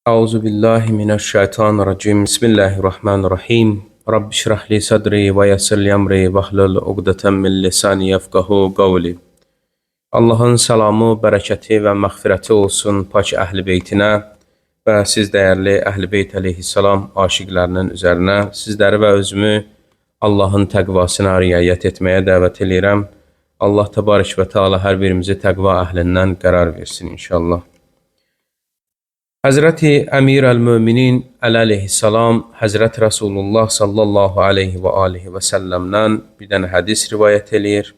Euzu billahi mineşşeytanirracim. Bismillahirrahmanirrahim. Rabbi şrah li sadri ve yessir li emri vahlul uqdeten min lisani yefqahu qavli. Allahın salamı, bərəkəti və məğfirəti olsun pak əhl-i beytinə və siz dəyərli əhl-i beyt əleyhissalam aşiqlərinin üzərinə sizləri və özümü Allahın təqvasına riayət etməyə dəvət eləyirəm. Allah təbarək və təala hər birimizi təqva əhlindən qərar versin inşallah. Həzrəti Əmir əl-Möminin əleyhissalam Həzrət Rəsulullah sallallahu aleyhi və alihi və səlləmdən bir dənə hədis rivayət eləyir.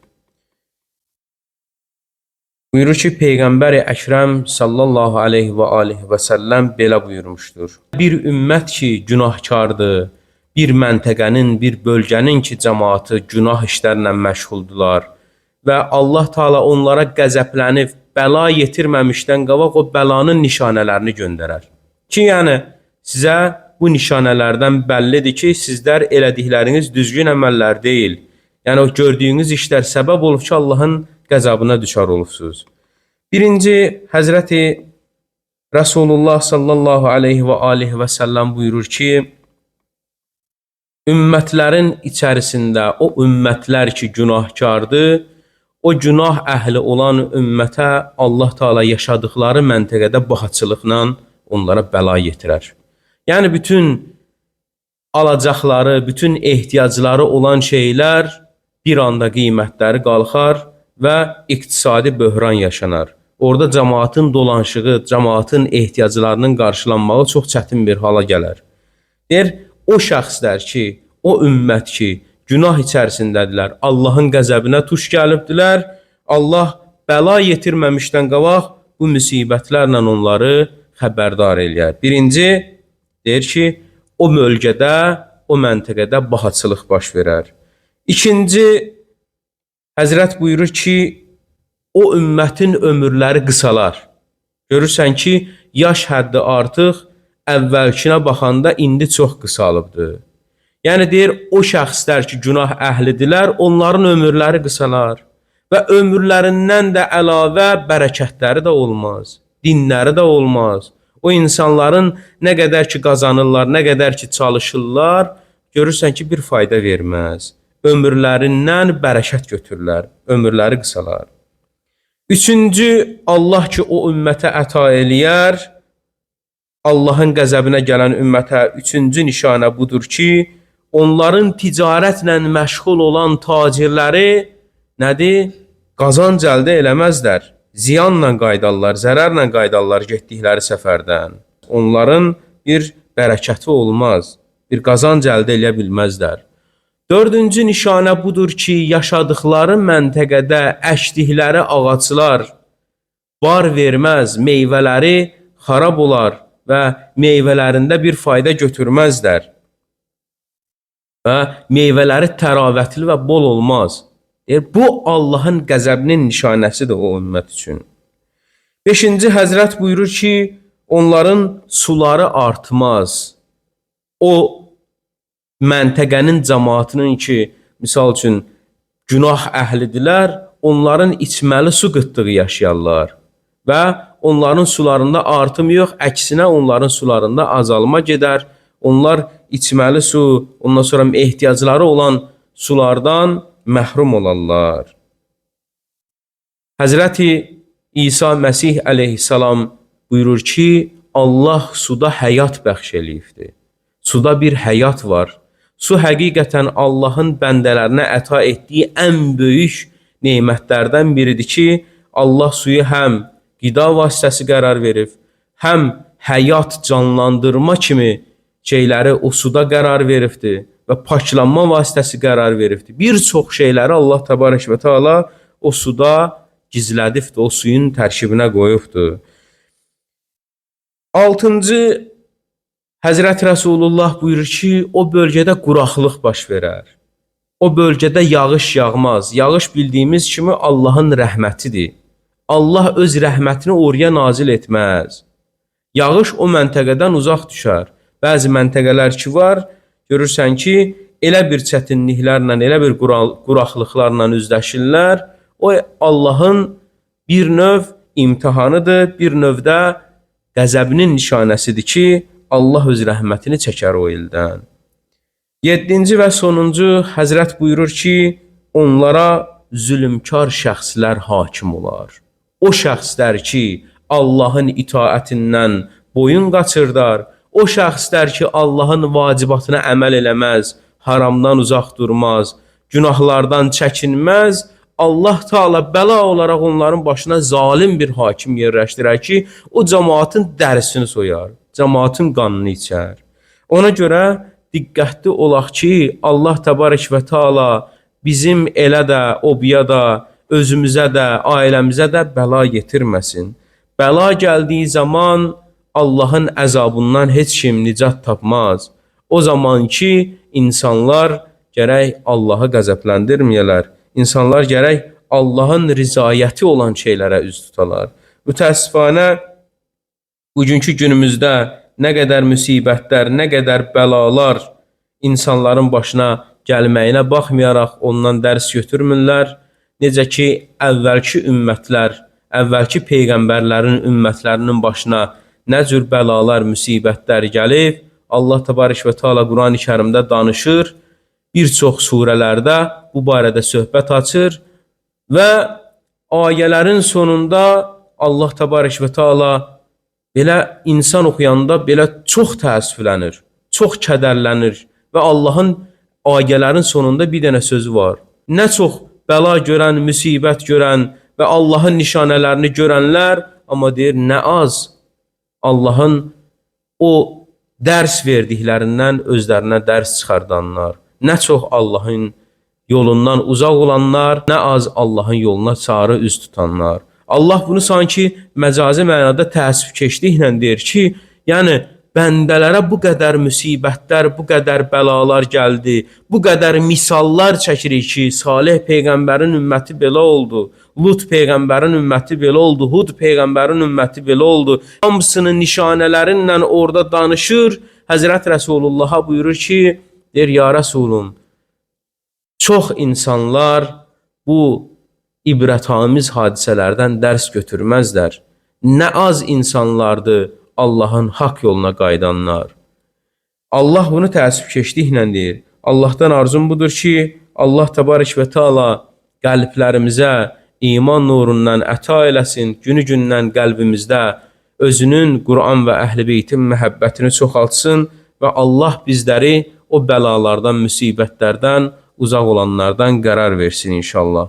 Buyurur ki, Peyğəmbər-i Əkrəm sallallahu aleyhi və alihi və səlləm belə buyurmuşdur. Bir ümmət ki, günahkardır, bir məntəqənin, bir bölgənin ki, cəmaatı günah işlərlə məşğuldular və Allah Taala onlara qəzəblənib bəla yetirməmişdən qabaq o bəlanın nişanələrini göndərər. Ki, yəni sizə bu nişanələrdən bəllidir ki, sizlər elədikləriniz düzgün əməllər deyil. Yəni o gördüyünüz işlər səbəb olub ki, Allahın qəzabına düçar olubsuz. Birinci, Həzrəti Rəsulullah sallallahu aleyhi və alihi və səlləm buyurur ki, ümmətlərin içərisində o ümmətlər ki, günahkardır, o günah əhli olan ümmətə Allah Taala yaşadıkları məntəqədə bahaçılıqla onlara bəla yetirər. Yəni bütün alacaqları, bütün ehtiyacları olan şeylər bir anda qiymətləri qalxar və iqtisadi böhran yaşanar. Orada cəmaatın dolanışığı, cəmaatın ehtiyaclarının qarşılanmağı çox çətin bir hala gələr. Deyir, o şəxslər ki, o ümmət ki, günah içərisindədirlər, Allahın qəzəbinə tuş gəlibdilər, Allah bəla yetirməmişdən qabaq bu müsibətlərlə onları xəbərdar eləyər. Birinci, deyir ki, o bölgədə, o məntəqədə bahaçılıq baş verər. İkinci, Həzrət buyurur ki, o ümmətin ömürləri qısalar. Görürsən ki, yaş həddi artıq əvvəlkinə baxanda indi çox qısalıbdır. Yəni deyir, o şəxslər ki, günah əhlidirlər, onların ömürləri qısalar və ömürlərindən də əlavə bərəkətləri də olmaz, dinləri də olmaz. O insanların nə qədər ki qazanırlar, nə qədər ki çalışırlar, görürsən ki, bir fayda verməz. Ömürlərindən bərəkət götürürlər, ömürləri qısalar. Üçüncü, Allah ki o ümmətə əta eləyər, Allahın qəzəbinə gələn ümmətə üçüncü nişanə budur ki, onların ticarətlə məşğul olan tacirləri nədir? Qazanc əldə eləməzlər. Ziyanla qayıdarlar, zərərlə qayıdarlar getdikləri səfərdən. Onların bir bərəkəti olmaz, bir qazanc əldə eləyə bilməzlər. Dördüncü nişanə budur ki, yaşadıkları məntəqədə əkdikləri ağaclar bar verməz, meyvələri xarab olar və meyvələrində bir fayda götürməzlər. Və meyvələri təravətli və bol olmaz. Deyir, bu Allahın qəzəbinin nişanəsidir o ümmət üçün. Beşinci, Həzrət buyurur ki, onların suları artmaz. O məntəqənin cəmaatının ki, misal üçün günah əhlidirlər, onların içməli su qıtlığı yaşayarlar və onların sularında artım yox, əksinə onların sularında azalma gedər. Onlar içməli su, ondan sonra ehtiyacları olan sulardan məhrum olarlar. Həzrəti İsa Məsih əleyhissalam buyurur ki, Allah suda həyat bəxş eləyibdir. Suda bir həyat var. Su həqiqətən Allahın bəndələrinə əta etdiyi ən böyük nemətlərdən biridir ki, Allah suyu həm qida vasitəsi qərar verib, həm həyat canlandırma kimi şeyləri o suda qərar veribdir və paklanma vasitəsi qərar veribdir. Bir çox şeyləri Allah təbarək və təala o suda gizlədibdir, o suyun tərkibinə qoyubdur. Altıncı, Həzrət Rəsulullah buyurur ki, o bölgədə quraqlıq baş verər. O bölgədə yağış yağmaz. Yağış bildiyimiz kimi Allahın rəhmətidir. Allah öz rəhmətini oraya nazil etməz. Yağış o məntəqədən uzaq düşər. Bəzi məntəqələr ki var, görürsən ki, elə bir çətinliklərlə, elə bir quraqlıqlarla üzləşirlər. O Allahın bir növ imtahanıdır, bir növdə qəzəbinin nişanəsidir ki, Allah öz rəhmətini çəkər o ildən. Yeddinci və sonuncu Həzrət buyurur ki, onlara zülmkar şəxslər hakim olar. O şəxslər ki, Allahın itaətindən boyun qaçırdar, o şəxslər ki, Allahın vacibatına əməl eləməz, haramdan uzaq durmaz, günahlardan çəkinməz, Allah Taala bəla olaraq onların başına zalim bir hakim yerləşdirər ki, o cəmaatın dərisini soyar, cəmaatın qanını içər. Ona görə diqqətli olaq ki, Allah Təbarək və Taala bizim elə də, obiya da, özümüzə də, ailəmizə də bəla yetirməsin. Bəla gəldiyi zaman Allahın əzabından heç kim nicat tapmaz. O zaman ki, insanlar gərək Allahı qəzəbləndirməyələr. İnsanlar gərək Allahın rizayəti olan şeylərə üz tutalar. Mütəəssifanə, bugünkü günümüzdə nə qədər müsibətlər, nə qədər bəlalar insanların başına gəlməyinə baxmayaraq ondan dərs götürmürlər. Necə ki, əvvəlki ümmətlər, əvvəlki peyğəmbərlərin ümmətlərinin başına nə cür bəlalar, müsibətlər gəlib, Allah Təbarək və Teala Qurani Kərimdə danışır, bir çox surələrdə bu barədə söhbət açır və ayələrin sonunda Allah Təbarək və Teala belə insan oxuyanda belə çox təəssüflənir, çox kədərlənir və Allahın ayələrin sonunda bir dənə sözü var. Nə çox bəla görən, müsibət görən və Allahın nişanələrini görənlər, amma deyir nə az Allahın o dərs verdiklərindən özlərinə dərs çıxardanlar, nə çox Allahın yolundan uzaq olanlar, nə az Allahın yoluna çağrı üz tutanlar. Allah bunu sanki məcazi mənada təəssüfkeşliklə deyir ki, yəni bəndələrə bu qədər müsibətlər, bu qədər bəlalar gəldi, bu qədər misallar çəkirik ki, Salih peyğəmbərin ümməti belə oldu, Lut peyğəmbərin ümməti belə oldu, Hud peyğəmbərin ümməti belə oldu. Hamısının nişanələrinlə orada danışır. Həzrət Rəsulullaha buyurur ki, deyir, ya Rəsulum, çox insanlar bu ibrətamiz hadisələrdən dərs götürməzlər. Nə az insanlardır Allahın haqq yoluna qayıdanlar. Allah bunu təəssüfkeşliklə deyir. Allahdan arzum budur ki, Allah Təbarək və Teala qəlblərimizə iman nurundan əta eləsin, günü-gündən qəlbimizdə özünün Quran və Əhl-i Beytin məhəbbətini çoxaltsın və Allah bizləri o bəlalardan, müsibətlərdən uzaq olanlardan qərar versin inşallah.